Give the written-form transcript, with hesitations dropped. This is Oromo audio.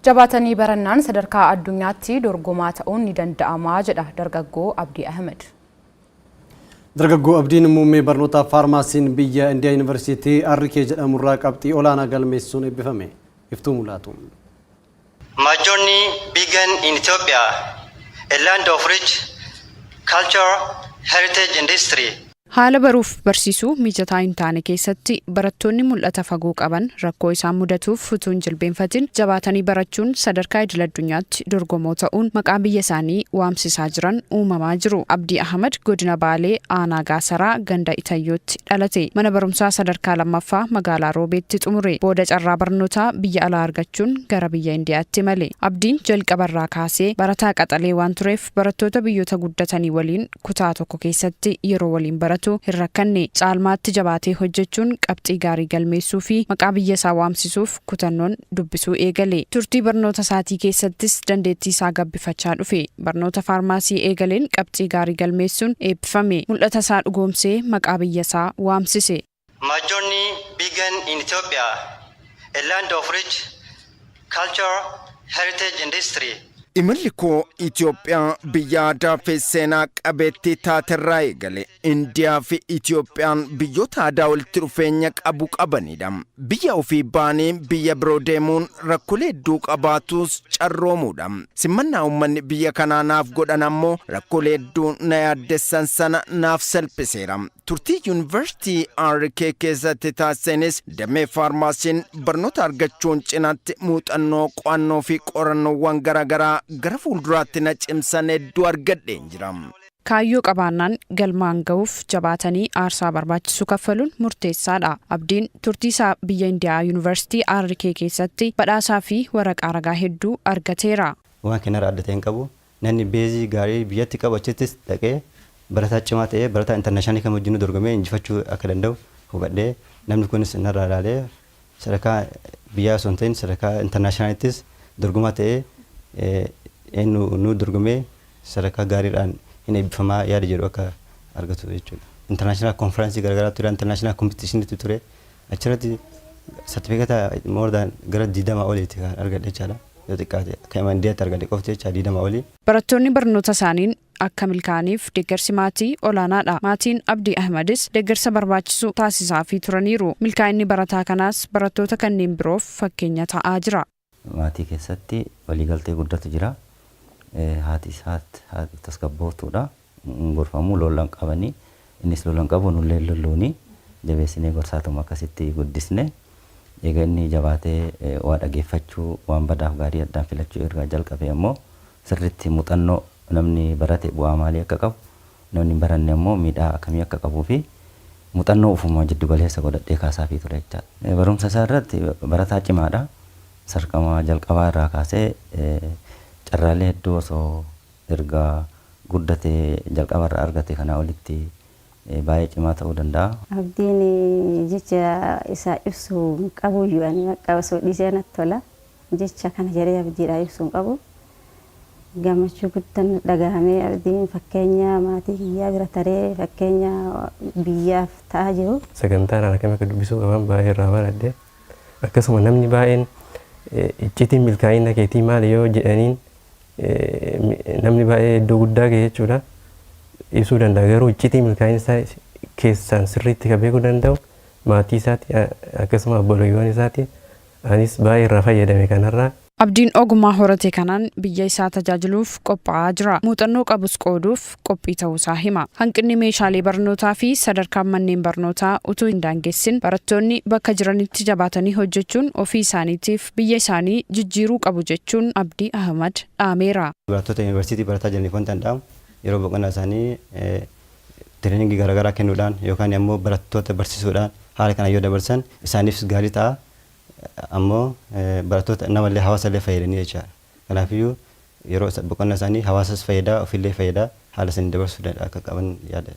Jabaatanii barannaan sadarkaa addunyaatti dorgomaa ta'uun ni danda'ama jedha dargaggoo Abdii Ahmed. Dargaggoo Abdiin muummee barnoota faarmaasiin biyya Indiyaa Yuunivarsiitii RK jedhamurraa qabxii olaanaa galmeessuun eebbifame. Iftuu Mulaatu. My journey began in Ethiopia, a land of rich culture, heritage and history. Haala baruuf barsiisuu mijataa hin taane keessatti barattoonni mul'ata fagoo qaban rakkoo isaan mudatuuf utuu hin jilbeenfatin jabaatanii barachuun sadarkaa idil addunyaatti dorgomoo ta'uun maqaa biyya isaanii waamsisaa jiran uumamaa jiru. Abdii Ahmad godina Baalee, aanaa Gaasaraa, ganda Itayyootti dhalate. Mana barumsaa sadarkaa lammaffaa magaalaa Roobeetti xumure. Booda carraa barnootaa biyya alaa argachuun gara biyya Indiyaatti imale. Abdiin jalqabarraa kaasee barataa qaxalee waan tureef, barattoota biyyoota guddatanii waliin kutaa tokko keessatti yeroo waliin baratu hin rakkanne. Caalmaatti jabaatee hojjechuun qabxii gaarii galmeessuu fi maqaa biyya isaa waamsisuuf kutannoon dubbisuu eegale. Turtii barnoota isaatii keessattis dandeettii isaa gabbifachaa dhufe. Barnoota faarmaasii eegaleen qabxii gaarii galmeessuun eebbifame. Mul'ata isaa dhugoomsee maqaa biyya isaa waamsise. My journey began in Ethiopia, a land of rich culture, heritage and history. Imalli koo Itoophiyaa biyya aadaa fi seenaa qabeettii taaterraa eegale. Indiyaa fi Itoophiyaan biyyoota aadaa walitti dhufeenya qabu qabanidha. Biyya ofii baanii biyya biroo deemuun rakkoolee hedduu qabaatus carroomuudha. Simannaa uummanni biyya kanaa naaf godhan ammoo rakkoolee hedduu na yaaddessan sana naaf salphiseera. Turtii Yuunivarsiitii RK keessatti taasisenis damee faarmaasiin barnoota argachuun cinaatti muuxannoo qo'annoo fi qorannoowwan garaagaraa gara fuulduraatti na cimsan hedduu argadheen jira. Kaayyoo qabaannaan galmaan ga'uuf jabaatanii aarsaa barbaachisu kaffaluun murteessaadha. Abdiin turtii isaa biyya Indiyaa Yuunivarsiitii RK keessatti badhaasaa fi waraqaa ragaa hedduu argateera. Waan kanarraa adda ta'e hin qabu. Namni base gaarii biyyatti qabu achittis dhaqee barataa cimaa ta'ee, barataa international kam wajjin dorgomee injifachuu akka danda'u hubadhee, namni kunis narraa ilaalee sadarkaa biyyaa osoo hin ta'in sadarkaa internationalittis dorgomaa ta'ee, eenyu nu dorgomee sadarkaa gaariidhaan hin eebbifamaa yaada jedhu akka argatu jechuudha. International conference garaagaraa ture, international competitionitti ture, achirratti sartifikeeta more than gara 20 oliiti kan argadhe jechaadha. Yoo xiqqaate kan Indiyaatti argadhe qofti jecha 20 olii. Barattoonni barnoota isaaniin akka milkaa'aniif deeggarsi maatii olaanaadha. Maatiin Abdii Ahmadis deeggarsa barbaachisu taasisaafii turaniiru. Milkaa'inni barataa kanaas barattoota kanneen biroof fakkeenya ta'aa jira. Maatii keessatti waliigaltee guddatu jira. Haati isaa tasgabbooftuudha. Gorfamuu lollan qabanii, innis lollan qabu, nullee lolluuni, jabeessinee gorsaatuma akkasitti guddisne. Egaa inni jabaatee waa dhageeffachuu, waan badaaf gaarii addaan filachuu erga jalqabe ammoo, sirriitti muuxannoo namni barate bu'aa maalii akka qabu, namni hin baranne ammoo miidhaa akkamii akka qabuu fi muuxannoo ofuma jiddu galeessa godhadhee kaasaafii ture jechaadha. Barumsa isaa irratti barataa cimaadha. Sadarkaa jalqabaa irraa kaasee carraalee hedduu osoo erga guddatee jalqaba irraa argate kanaa olitti baay'ee cimaa ta'uu danda'a. Abdiin jecha isaa ibsuu hin qabu iyyuu, ani bakka osoo dhiisee natti tola. Jecha kana jedhee abdiidhaa ibsuu hin qabu. Gammachuu guddaan dhagahamee, abdiin fakkeenya maatii kiyyaa bira taree fakkeenya biyyaaf ta'aa jiru. Sagantaan akkam akka dubbisuu qaban baay'ee irraa baradhe. Akkasuma namni baay'een iccitiin milkaa'ina keetii maali yoo jedhaniin, namni baay'ee iddoo guddaa ga'e jechuudha. Ibsuu danda'a, garuu iccitii milkaa'ina isaa keessaan sirriitti kan beekuu danda'u maatii isaati, akkasuma obboleewwan isaati. Anis baay'ee irraa fayyadame kanarraa. Abdiin ogummaa horate kanaan biyya isaa tajaajiluuf qophaa'aa jira. Muuxannoo qabus qooduuf qophii ta'uusaa hima. Hanqinni meeshaalee barnootaa fi sadarkaan manneen barnootaa utuu hin daangessin, barattoonni bakka jiranitti jabaatanii hojjechuun ofii isaaniitiif biyya isaanii jijjiiruu qabu jechuun Abdii Ahmad dhaameera. Barattoota yuunivarsiitii barataa jiraniif wanta hin dhaamu, yeroo boqonnaa isaanii training garaagaraa kennuudhaan yookaan immoo barattoota barsiisuudhaan haala kana yoo dabarsan isaaniifis gaarii ta'a. Ammoo barattoota namallee hawaasa illee fayyadanii jechaadha. Kanaafiyyuu yeroo boqonnaa isaanii hawaasas fayyadaa, ofillee fayyadaa haala saniin dabarsuu akka qaban yaada.